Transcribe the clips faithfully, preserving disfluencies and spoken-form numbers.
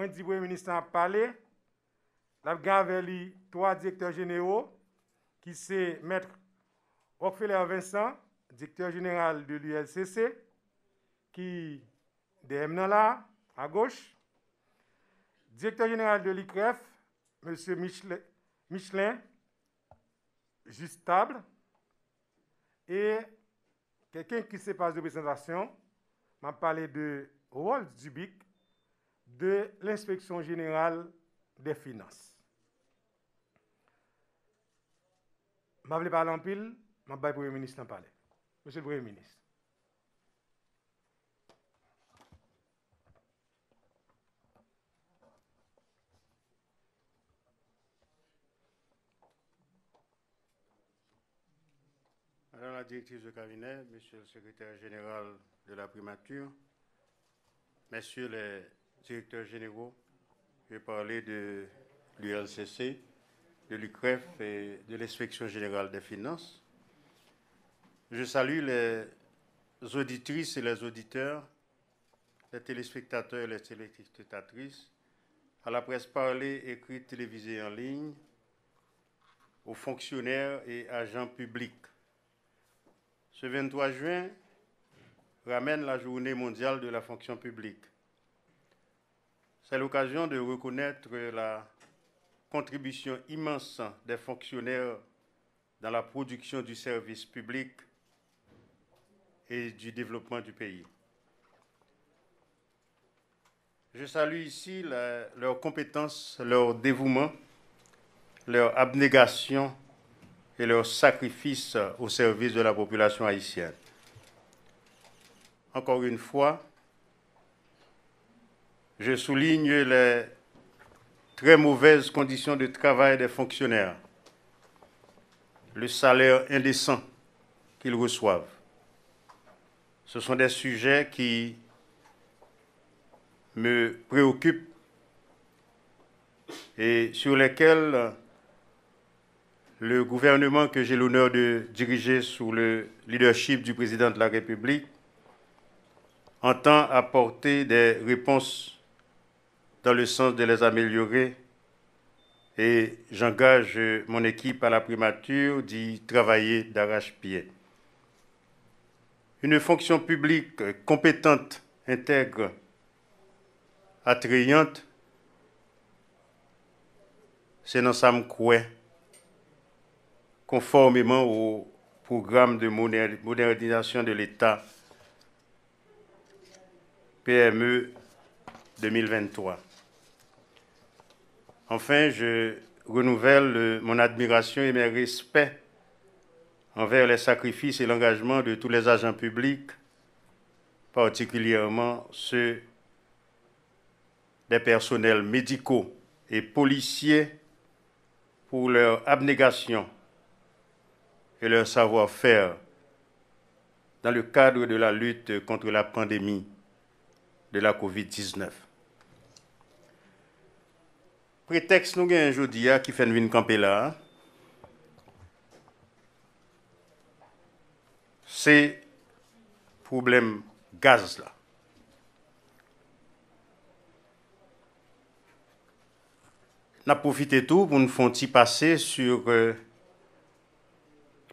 Di Premye Minis lan ap pale, l ap gen avè li twa direktè jenero, ki se Mèt Rockfeller Vincent, direktè jeneral de l'U L C C, ki dèyè m nan la, agoch, direktè jeneral de l'ICREF, mesye Michelin, Michelin Justable, e kèlken ki se pa reprezantasyon, m ap pale de Rolls Dubic, de l'Inspection Générale des Finances. M pa vle pale anpil, m ap bay Premye Minis lan pale. Mesye Premye Minis. Madame la directrice de cabinet, Monsieur le secrétaire général de la primature, Messieurs les directeurs généraux, je vais parler de l'U L C C, de l'ICREF et de l'Inspection générale des finances. Je salue les auditrices et les auditeurs, les téléspectateurs et les téléspectatrices, à la presse parlée, écrite, télévisée et en ligne, aux fonctionnaires et agents publics. Ce vingt-trois juin ramène la journée mondiale de la fonction publique. C'est l'occasion de reconnaître la contribution immense des fonctionnaires dans la production du service public et du développement du pays. Je salue ici la- leur compétence, leur dévouement, leur abnégation et leur sacrifice au service de la population haïtienne. Encore une fois, je souligne les très mauvaises conditions de travail des fonctionnaires, le salaire indécent qu'ils reçoivent. Ce sont des sujets qui me préoccupent et sur lesquels le gouvernement que j'ai l'honneur de diriger sous le leadership du président de la République entend apporter des réponses dans le sens de les améliorer et j'engage mon équipe à la primature d'y travailler d'arrache-pied. Une fonction publique compétente, intègre, attrayante, c'est dans ça me crois, conformément au programme de modernisation de l'État P M E deux mille vingt-trois. Enfin, je renouvelle mon admiration et mes respects envers les sacrifices et l'engagement de tous les agents publics, particulièrement ceux des personnels médicaux et policiers, pour leur abnégation et leur savoir-faire dans le cadre de la lutte contre la pandémie de la covid dix-neuf. Pretèks nou genyen jodi a ki fè n vin kanpe la a, se pwoblèm gaz la. N ap pwofite tou pou n fè yon ti pase sur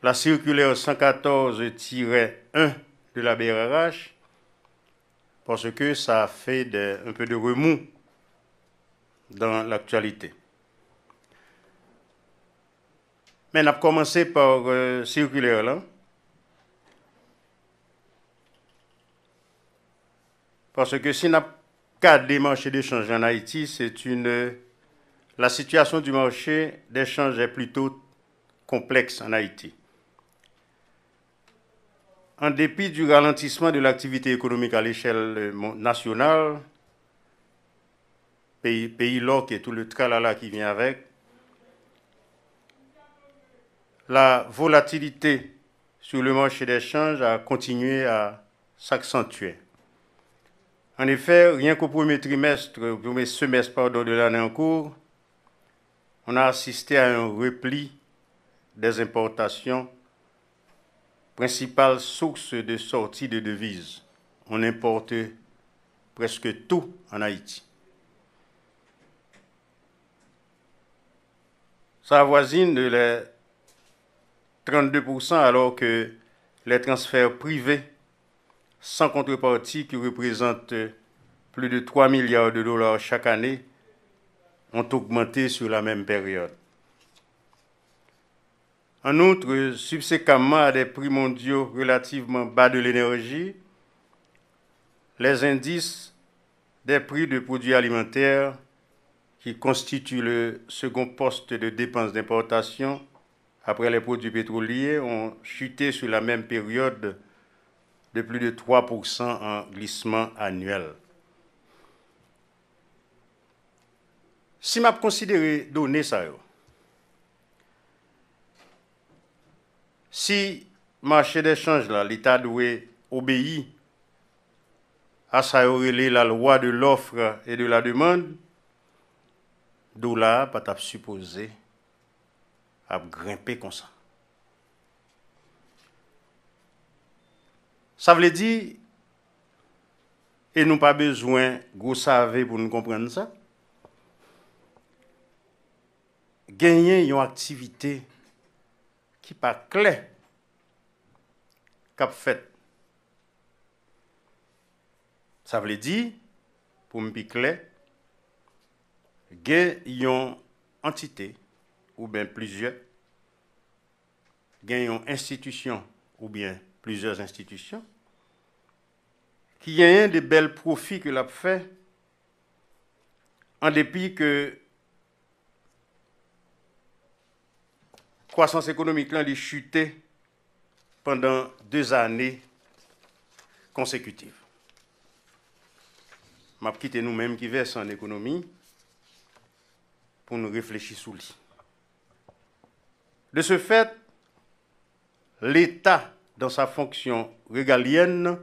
la circulaire cent quatorze tiret un de la B R R H, parce que ça a fait de, un peu de remous dans l'actualité. Men n ap kòmanse pa sirkilè lan. Paske si n ap gade mache de chanj an Ayiti, c'est une, la situation du marché des changes est plutôt complexe en Haïti. En dépit du ralentissement de l'activité économique à l'échelle nationale, pays, pays l'OC et tout le tralala qui vient avec, la volatilité sur le marché des changes a continué à s'accentuer. En effet, rien qu'au premier trimestre, au premier semestre, pardon, de l'année en cours, on a assisté à un repli des importations, principale source de sortie de devises. On importe presque tout en Haïti. Ça avoisine de les trente-deux pour cent, alors que les transferts privés sans contrepartie, qui représentent plus de trois milliards de dollars chaque année, ont augmenté sur la même période. En outre, subséquemment à des prix mondiaux relativement bas de l'énergie, les indices des prix de produits alimentaires, qui constituent le second poste de dépenses d'importation après les produits pétroliers, ont chuté sur la même période de plus de trois pour cent en glissement annuel. Si m ap konsidere done sa yo, si mache dè chanj la, li ta dwe obeyi a sa yo rele la lwa de l'offre et de la demande, dola a pa t ap sipoze ap grenpe konsa. Sa vle di, e nou pa bezwen gwo save pou n konprann sa, genyen yon aktivite ki pa klè k ap fèt. Sa vle di, pou m pi klè, gen yon antite oubyen plizyè, gen yon enstitisyon oubyen plizyè enstitisyon ki genyen de bèl pwofi ke l ap fè, an depi ke kwasans ekonomik lan li chite pandan de zane konsekitiv. M ap kite nou menm ki vèse an ekonomi pou nou reflechi sou li. De ce fait, l'État, dans sa fonction régalienne,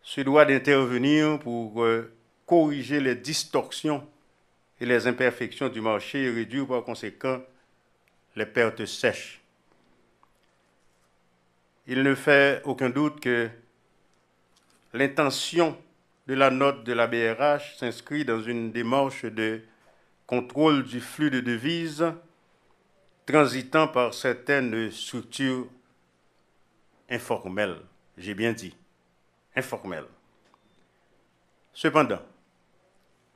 se doit d'intervenir pour euh, corriger les distorsions et les imperfections du marché et réduire par conséquent les pertes sèches. Il ne fait aucun doute que l'intention de la note de la B R H s'inscrit dans une démarche de contrôle du flux de devises transitant par certaines structures informelles. J'ai bien dit, informelles. Cependant,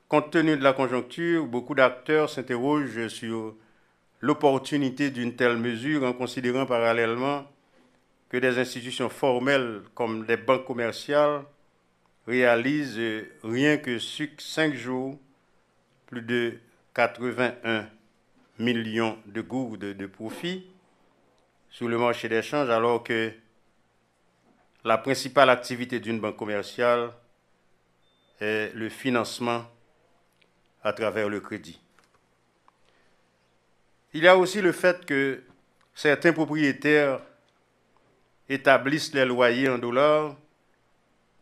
compte tenu de la conjoncture, beaucoup d'acteurs s'interrogent sur l'opportunité d'une telle mesure en considérant parallèlement que des institutions formelles comme des banques commerciales réalisent, euh, rien que sur cinq jours, plus de quatre-vingt-un millions de gourdes de profit sur le marché des changes, alors que la principale activité d'une banque commerciale est le financement à travers le crédit. Il y a aussi le fait que certains propriétaires établissent les loyers en dollars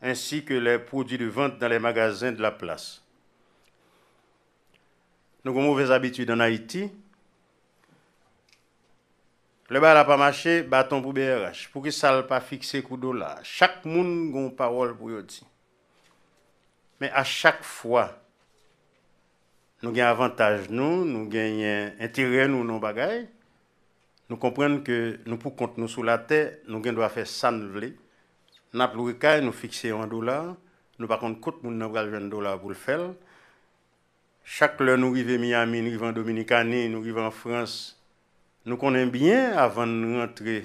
ainsi que les produits de vente dans les magasins de la place. Nou gen yon movèz abitid ann Ayiti. Lè bagay la pa mache, baton pou B R H. Poukisa l pa fikse kou dola a? Chak moun gen yon pawòl pou yo di. Men a chak fwa, nou gen avantaj nou, nou genyen enterè nou nan yon bagay, nou konprann ke nou pou kont nou sou latè, nou gen dwa fè sa n vle. N ap lwe kay, nou fikse yo an dola, nou pa konn kot moun nan pral jwenn dola pou l fè l. Chak lè nou rive Miami, nou rive an Dominikani, nou rive an Frans, nou konnen byen avan n rantre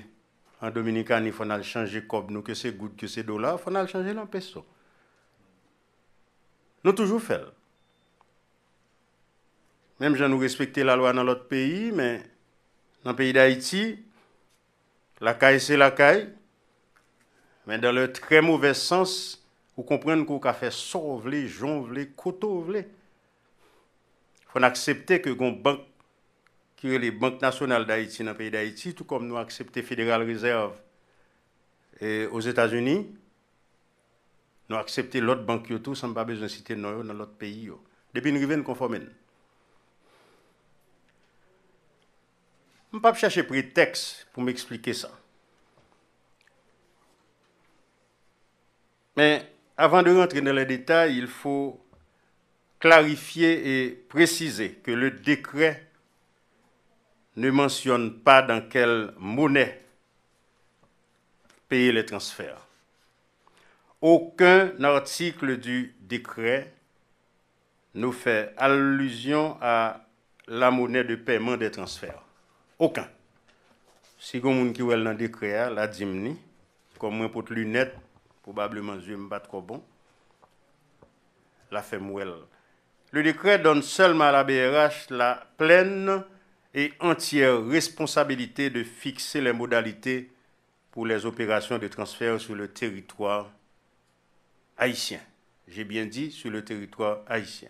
an Dominikani, fò n al chanje kòb nou, ke se goud, ke se dola, fò n al chanje l an peso. Nou toujou fè l. Menm jan nou respekte lalwa nan lòt peyi, men nan peyi Dayiti, lakay se lakay, men dans le très mauvais sens, ou konprann ke w ka fè sa w vle, jan w vle, kote w vle. Fò n aksepte ke gon bank ki rele Bank Nasyonal Dayiti nan peyi Dayiti, tou kòm nou aksepte Federal Reserve e Ozetazini, nou aksepte lòt bank yo tou, san m pa bezwen site non yo nan lòt peyi yo. Depi n rive, n konfòme n. M p ap chèche pretèks pou m eksplike sa. Men, avant de rentrer dans les détails, il faut clarifier et préciser que le décret ne mentionne pas dans quelle monnaie payer les transferts. Aucun article du décret ne fait allusion à la monnaie de paiement des transferts. Aucun. Si gon moun ki wè l nan dekrè a, l a di m li. Kòm mwen pot linèt, pwobableman zye m pa twò bon. L a fè m wè l. Le décret donne seulement à la B R H la pleine et entière responsabilité de fixer les modalités pour les opérations de transfert sur le territoire haïtien. J'ai bien dit sur le territoire haïtien.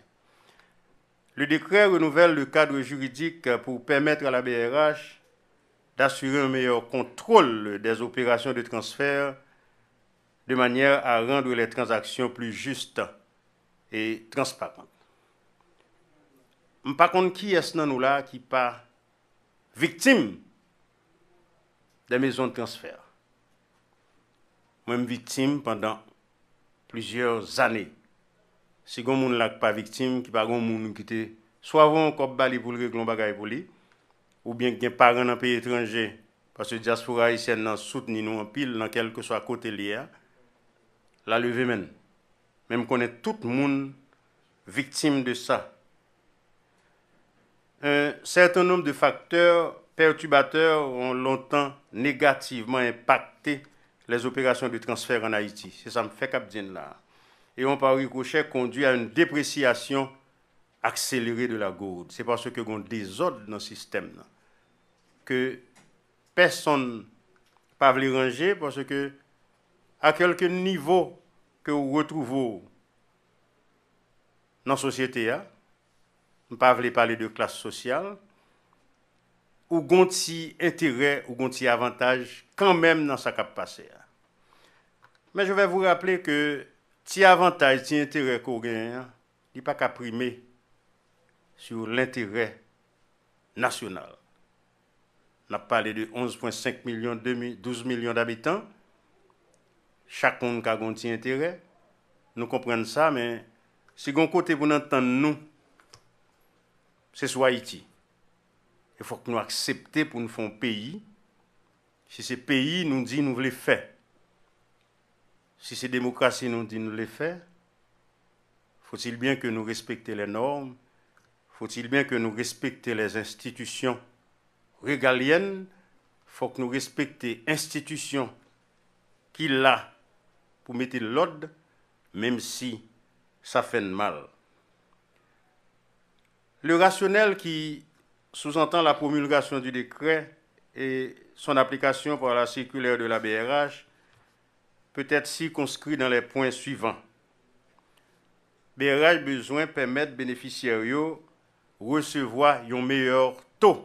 Le décret renouvelle le cadre juridique pour permettre à la B R H d'assurer un meilleur contrôle des opérations de transfert de manière à rendre les transactions plus justes et transparentes. M pa konn kiyès nan nou la ki pa viktim de mezon de transfè. Mwen, m viktim pandan plizyè zane. Si gon moun la k pa viktim, ki pa gon moun ki te swa voye yon kòb ba li pou l regle yon bagay pou li, oubyen ki gen paran nan peyi etranje, paske dyaspora ayisyèn nan soutni nou anpil nan kèlkeswa kote l ye a, l a leve men l. Men m konnen tout moun viktim de sa. Un certain nombre de facteurs perturbateurs ont longtemps négativement impacté les opérations de transfert en Haïti. Se sa m fèk ap di n la. Et ont par ricochet conduit à une dépréciation accélérée de la gourde. Se paske gen dezòd nan sistèm nan. Ke pèsonn pa vle ranje, paske a kèlke nivo ke w retwouve w nan sosyete a, m pa vle pale de klas sosyal, ou gon ti enterè, ou gon ti avantaj kanmenm nan sa k ap pase a. Men je vais vous rappeler que ti avantaj, ti enterè ke w genyen an, li pa ka prime sur l'intérêt national. N ap pale de onz pwen senk milyon, de mi-, douz milyon dabitan. Chak moun ka gen yon ti enterè. Nou konprann sa, men si gen yon kote pou n antann nou, se sou Ayiti. E fòk nou aksepte pou n fè yon peyi. Si se peyi nou di nou vle fè, si se demokrasi nou di nou vle fè, faut-il bien que nou respekte les normes, faut-il bien que nou respekte les institutions régaliennes, fòk nou respekte enstitisyon ki la pou mete lòd, menm si sa fè n mal. Le rationnel qui sous-entend la promulgation du décret et son application par la circulaire de la B R H peut être circonscrit dans les points suivants. B R H bezwen pèmèt benefisyè yo resevwa yon meyè to.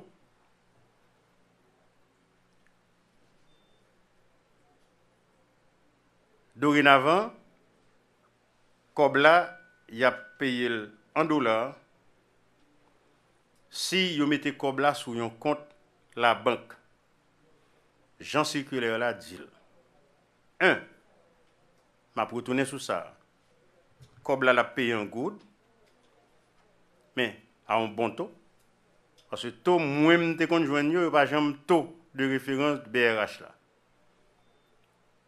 Dorenavan, kòb la, y ap peye l an dola si yo mete kòb la sou yon kont labank, jan sikilè la di l. En, m ap retounen sou sa. Kòb la, l ap peye an goud, men a yon bon to. Paske to mwen m te konn jwenn yo, yo pa janm to de referans B R H la.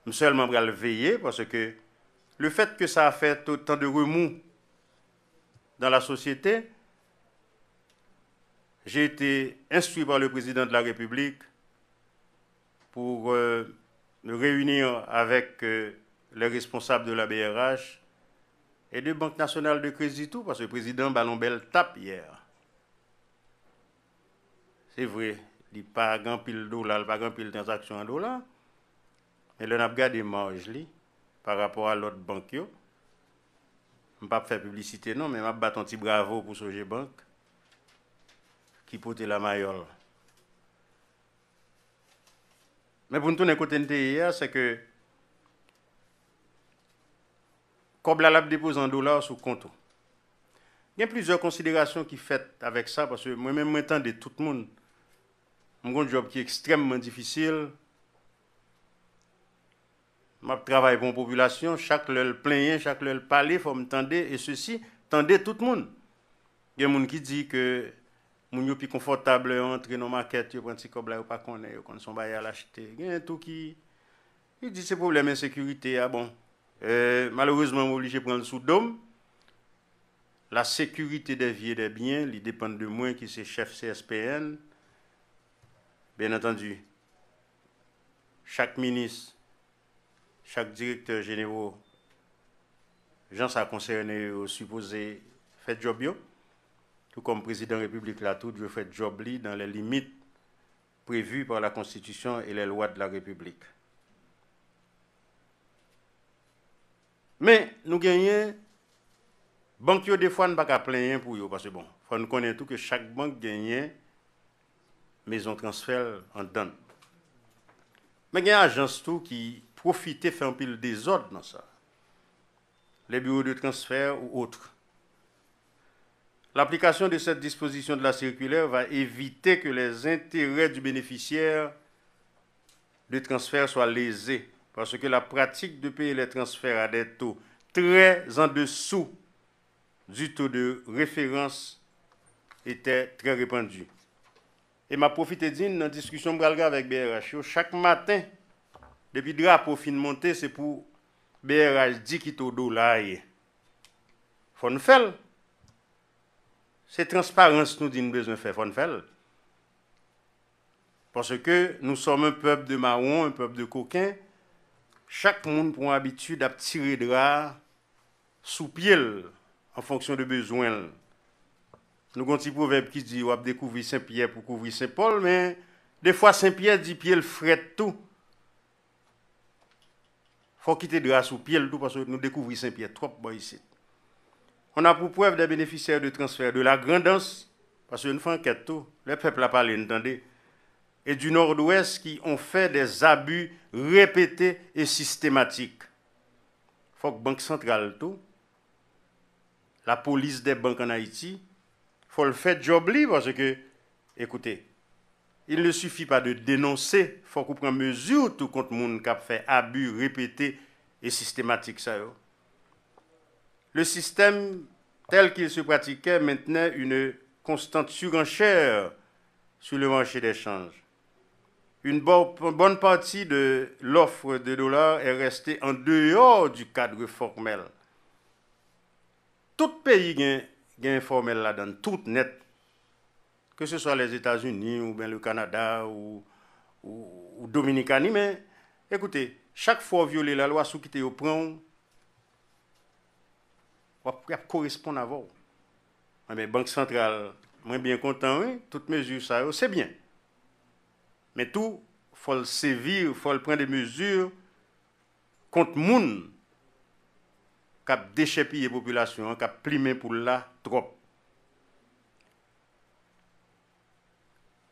M sèlman pral veye, paske le fait que ça a fait autant de remous dans la société, j'ai été instruit par le président de la République pour, euh, me réunir avec, euh, les responsables de la B R H et de Banque Nationale de Crédit tou, paske prezidan ba l yon bèl tap yè. Se vre, li pa gen anpil dola, li pa gen anpil tranzaksyon an dola. Men lè n ap gade maj li pa rapò a lòt bank yo, m p ap fè piblisite non, men m ap bat yon ti bravo pou Sogebank ki pote lamayòl. Men pou n tounen kote n te ye a, se ke kòb la, l ap depoze an dola sou kont ou. Gen plizyè konsiderasyon ki fèt avèk sa, paske mwen menm, mwen tande tout moun. M gon djòb ki ekstrèmman difisil. M ap travay pou yon popilasyon, chak lè l plenyen, chak lè l pale, fò m tande, e sesi, tande tout moun. Gen moun ki di ke Moun yo pi konfòtab lè yo antre nan makèt, yo pran ti kòb la, yo pa konnen, yo konn se yon bagay y al achte. Genyen tou ki, ki di se pwoblèm ensekirite a, bon. Euh, malerezman, m oblije pran l sou do m. La sécurité des vies et des biens, li depann de mwen ki se chèf C S P N. Bien entendu, chak minis, chak direktè jenero, jan sa konsène yo sipoze fè djòb yo, tou kòm prezidan repiblik la tou dwe fè djòb li dans les limites prévues par la Constitution et les lois de la République. Men, nou genyen bank yo, defwa, n pa ka plenyen pou yo, paske, bon, fò n konnen tou ke chak bank genyen mezon transfè l anndan l. Men gen ajans tou ki pwofite fè anpil dezòd nan sa. Les bureaux de transfert ou autres. L'application de cette disposition de la circulaire va éviter que les intérêts du bénéficiaire de transfert soient lésés, parce que la pratique de payer les transferts à des taux très en dessous du taux de référence était très répandue. E m ap pwofite di n, nan diskisyon m pral gen avèk B R H yo, chak maten, depi drapo fin monte, se pou B R H di ki to dola a ye. Fò n fè l. Se transparans nou di n bezwen fè, fò n fè l. Parce que nous sommes un peuple de marrons, un peuple de coquins. Chak moun pran abitid ap tire dra a sou pye l an fonksyon de bezwen l. Nou gen yon ti pwovèb ki di, w ap dekouvri Sen Pyè pou kouvri Sen Pòl, men defwa Sen Pyè di pye l frèt tou. Fò w kite dra sou pye l tou, paske nou dekouvri Sen Pyè twòp bò isit. On a pour preuve des bénéficiaires de transfert de la Grand'Anse, paske nou fè ankèt tou, lè pèp la pale, n tande, et du Nord-Ouest qui ont fait des abus répétés et systématiques. Fòk Bank Santral tou, la police des banques en Haïti, fò l fè djòb li, paske, ekoute, il ne suffit pas de dénoncer, fòk ou pran mezi tou kont moun k ap fè abi repete e sistematik sa yo. Le système tel qu'il se pratiquait maintenait une constante surenchère sur le marché des changes. Une bo- bonne partie de l'offre de dollars est restée en dehors du cadre formel. Tout peyi gen, gen enfòmèl ladan l, tout nèt. Ke se swa Lèzetazini, oubyen le Kanada, ou, ou, ou Dominikani, men, ekoute, chak fwa w vyole lalwa, si w kite yo pran w, w ap, y ap koresponn avè w. Enben, Bank Santral, mwen byen kontan, wi, tout mezi sa yo, se byen. Men tou, fò l sevi, fò l pran de mezi kont moun k ap dechèpiye popilasyon an, k ap plimen poul la twòp.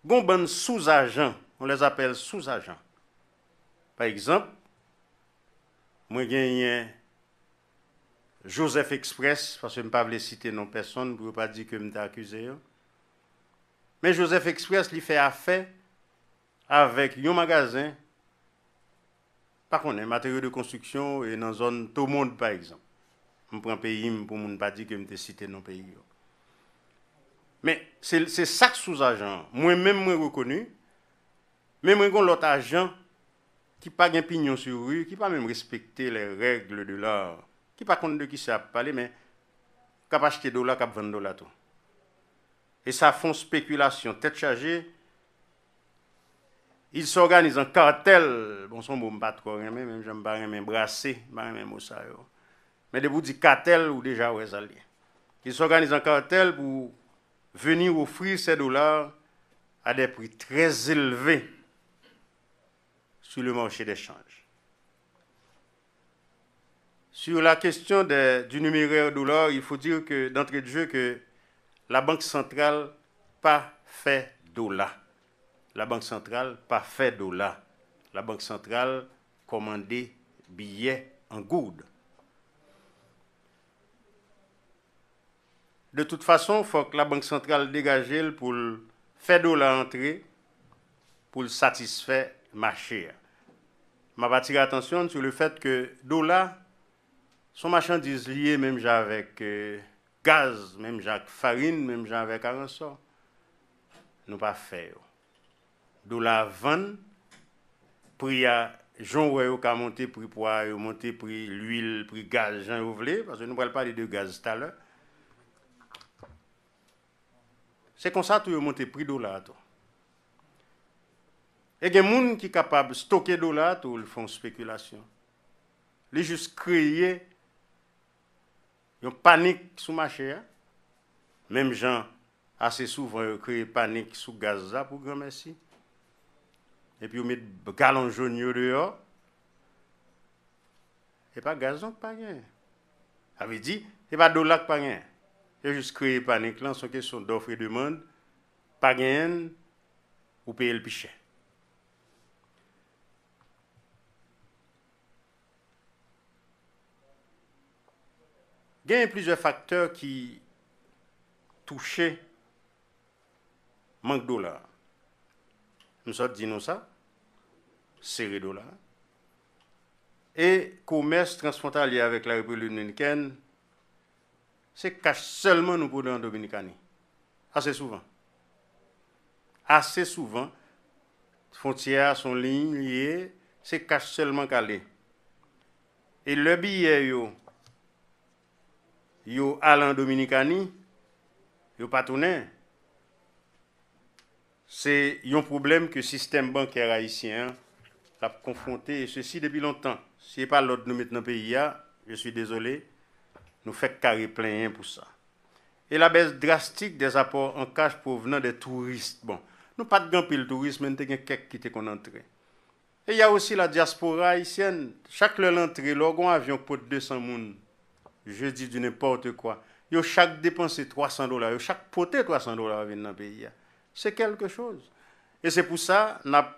Gon bann souzajan, on les appelle souzajan. Pa egzanp, mwen genyen Joseph Express, paske m pa vle site non pèsonn pou yo pa di ke m te akize yo. Men Joseph Express, li fè afè avèk yon magazen, pa konnen, materyo de konstriksyon e nan zòn Tomond, pa egzanp. M pran peyi m pou moun pa di ke m te site non peyi yo. Men, se, se sa k souzajan an. Mwen menm, mwen rekoni, men mwen gon lòt ajan ki pa gen pignon sur rue, ki pa menm respekte les règles de l'art, ki pa konn de kisa y ap pale, men k ap achte dola, k ap vann dola tou. E sa fè yon spekilasyon tèt chaje. Il s'organise en cartel. Bon, se yon mo m pa twò renmen, menm jan m pa renmen brase, m pa renmen mo sa yo. Men depi w di katèl, ou deja wè sa l ye. Il s'organise en cartel pour venir offrir ces dollars à des prix très élevés sur le marché des changes. Sur la question des, du numéraire dollar, il faut dire que, d'entrée de jeu, que la Banque Centrale pa fè dola. La Banque Centrale pa fè dola. La Banque Centrale kòmande biyè an goud. De tout fason, fòk Labank Santral degaje l pou l fè dola antre, pou l satisfè mache a. M ap atire atansyon n sou le fèt ke dola se yon machandiz li ye menm jan avèk, euh, gaz, menm jan ak farin, menm jan avèk aransò. Nou pa fè yo. Dola vann, pri a, jan w wè yo ka monte pri pwa, yo monte pri lwil, pri gaz, jan yo vle, paske nou pral pale de gaz talè. Se konsa tou yo monte pri dola a tou. E gen moun ki kapab stoke dola a tou, li fè yon spekilasyon. Li jis kreye yon panik sou mache a. Menm jan, ase souvan, yo kreye panik sou gaz la pou granmèsi. Epi yo met galon jòn yo deyò. E pa gaz non k pa genyen. Sa vle di, e pa dola k pa genyen. Yo jis kreye panik lan, se yon kesyon d'offre et demande. Pa genyen l, ou peye l pi chè. Genyen plizyè faktè ki touche mank dola. M sot di nou sa, sere dola. E komès transfwontalye avèk la Repiblik Dominikèn, se kach sèlman nou pran an Dominikani. Ase souvan. Ase souvan, fwontyè a se yon liy li ye, se kach sèlman k ale. E lè biyè yo, yo al an Dominikani, yo pa tounen. Se yon pwoblèm ke sistèm bankè ayisyen an l ap konfwonte, e sesi depi lontan. Si e pa lòd nou met nan peyi a, je suis désolé, nou fèk kare plenyen pou sa. Et la baisse drastique des apports en cash provenant des touristes. Bon, nou pa t gen anpil touris, men n te gen kèk ki te konn antre. Et il y a aussi la diaspora haïtienne. Chak lè l antre, lè w gen yon avyon k pote de san moun, je dis du n'importe quoi, yo chak depanse twa san dola, yo chak pote twa san dola vin nan peyi a. C'est quelque chose. E se pou sa, n ap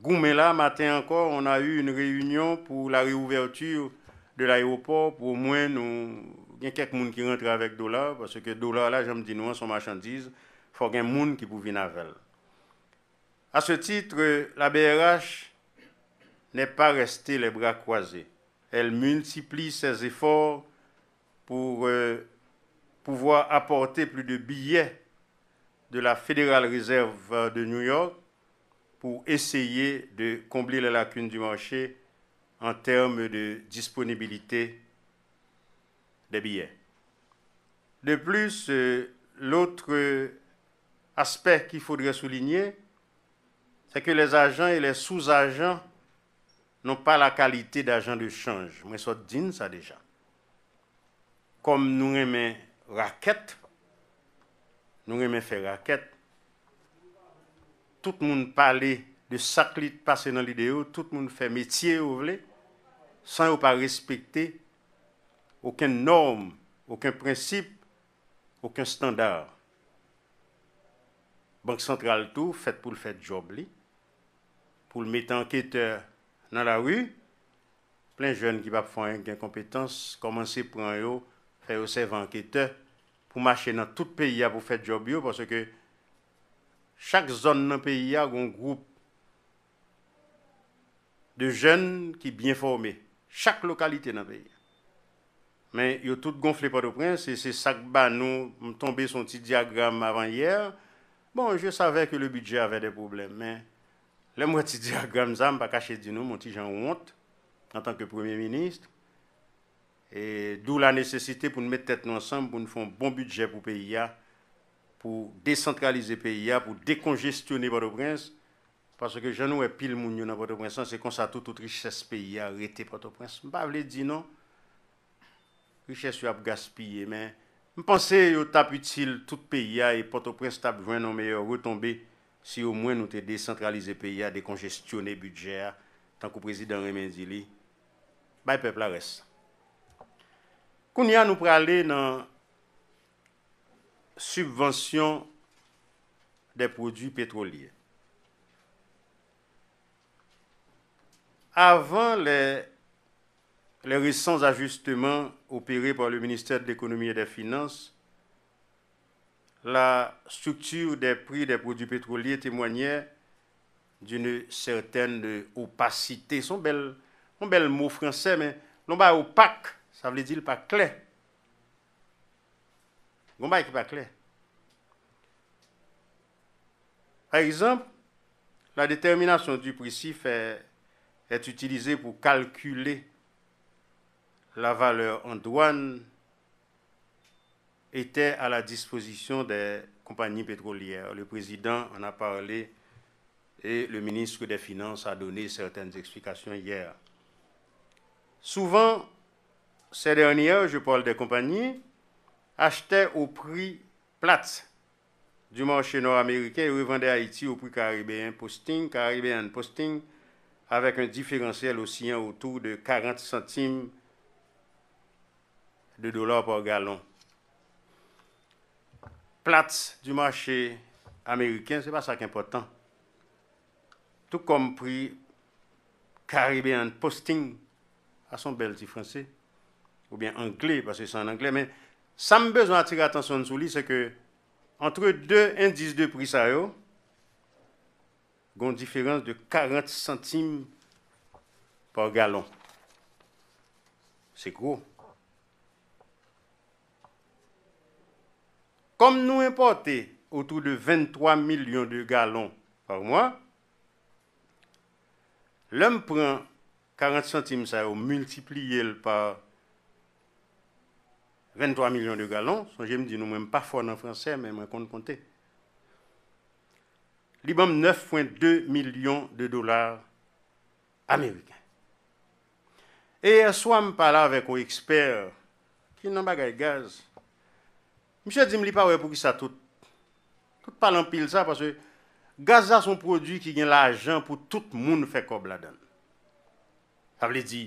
goumen la, maten ankò, on a eu une réunion pour la réouverture de l'aéroport, pou omwen nou gen kèk moun ki rantre avèk dola, paske dola la, jan m di nou an, se yon machandiz, fò gen moun ki pou vin avè l. À ce titre, la B R H n'est pas restée les bras croisés. Elle multiplie ses efforts pour euh, pouvoir apporter plus de billets de la Federal Reserve de New York pour essayer de combler les lacunes du marché en termes de disponibilité des billets. De plus, euh, l'autre aspect qu'il faudrait souligner, c'est que les agents et les sous-agents n'ont pas la qualité d'agents de change. Mwen sot di n sa deja. Kòm nou renmen rakèt, nou renmen fè rakèt, tout moun pale de sa k li pase nan lide yo, tout moun fè metye yo vle, san yo pa respekte okenn nòm, okenn prensip, okenn estanda. Bank Santral tou fèt pou l fè djòb li, pou l mete anketè nan lari, plen jèn ki p ap fè anyen, ki gen konpetans, kòmanse pran yo, fè yo sèvi anketè pou mache nan tout peyi a pou fè djòb yo, paske chak zòn nan peyi a gen yon gwoup de jèn ki byen fòme, chak lokalite nan peyi a. Men yo tout gonfle Pòtoprens, e se sa k ba nou, m tonbe sou yon ti dyagram avan yè. Bon, je savais que le budget avait des problèmes, men lè m wè ti dyagram sa, m pa kache di nou, m yon ti jan wont, antanke premye minis. E d'où la nécessité pou n met tèt nou ansanm, pou n fè yon bon bidjè pou peyi a, pou desantralize peyi a, pou dekonjestyone Pòtoprens, paske jan nou wè pil moun yo nan Pòtoprens lan, se konsa tou tout richès peyi a rete Pòtoprens. M pa vle di non, richès yo ap gaspiye, men m panse yo t ap itil tout peyi a e Pòtoprens t ap jwenn yon meyè retonbe si omwen nou te desantralize peyi a, dekonjestyone bidjè a, tankou prezidan renmen di li, bay pèp la rès. Kounye a nou prale nan sibvansyon des produits pétroliers. Avant les, les récents ajustements opérés par le ministère de l'Économie et des Finances, la structure des prix des produits pétroliers témoignait d'une certaine opacité. Se yon bèl, yon bèl mo fransè, men lè w bay opak, sa vle di l pa klè. Gon bagay ki pa klè. Par exemple, la détermination du prix chiffré est utilisée pour calculer la valeur en douane était à la disposition des compagnies pétrolières. Le président en a parlé et le ministre des Finances a donné certaines explications hier. Souvent, ces dernières, je parle des compagnies, achetaient au prix plat du marché nord-américain et revendaient Haïti au prix caribéen posting, Caribbean posting, avec un différentiel oscillant autour de quarante centimes de dollars par gallon. Plat du marché américain, se pa sa ki enpòtan. Tou kòm pri Caribbean Posting, sa se yon bèl ti franse, oubyen angle, paske se an angle, men sa m bezwen atire atansyon n sou li, se ke antre de endis de pri sa yo, gen yon diferans de karant santim pa galon. Se gwo. Kòm nou enpòte otou de venntwa milyon de galon pa mwa, lè m pran karant santim sa yo, miltipliye l pa venntwa milyon de galon, sonje m di nou, mwen m pa fò nan franse, men mwen konn konte. Li ban m nèf pwen de milyon de dola ameriken. E yè swa, m pale avèk yon ekspè ki nan bagay gaz. Misye di m li pa wè poukisa tout, tout pale anpil sa, paske gaz la se yon pwodui ki gen lajan pou tout moun fè kòb ladan l. Sa vle di,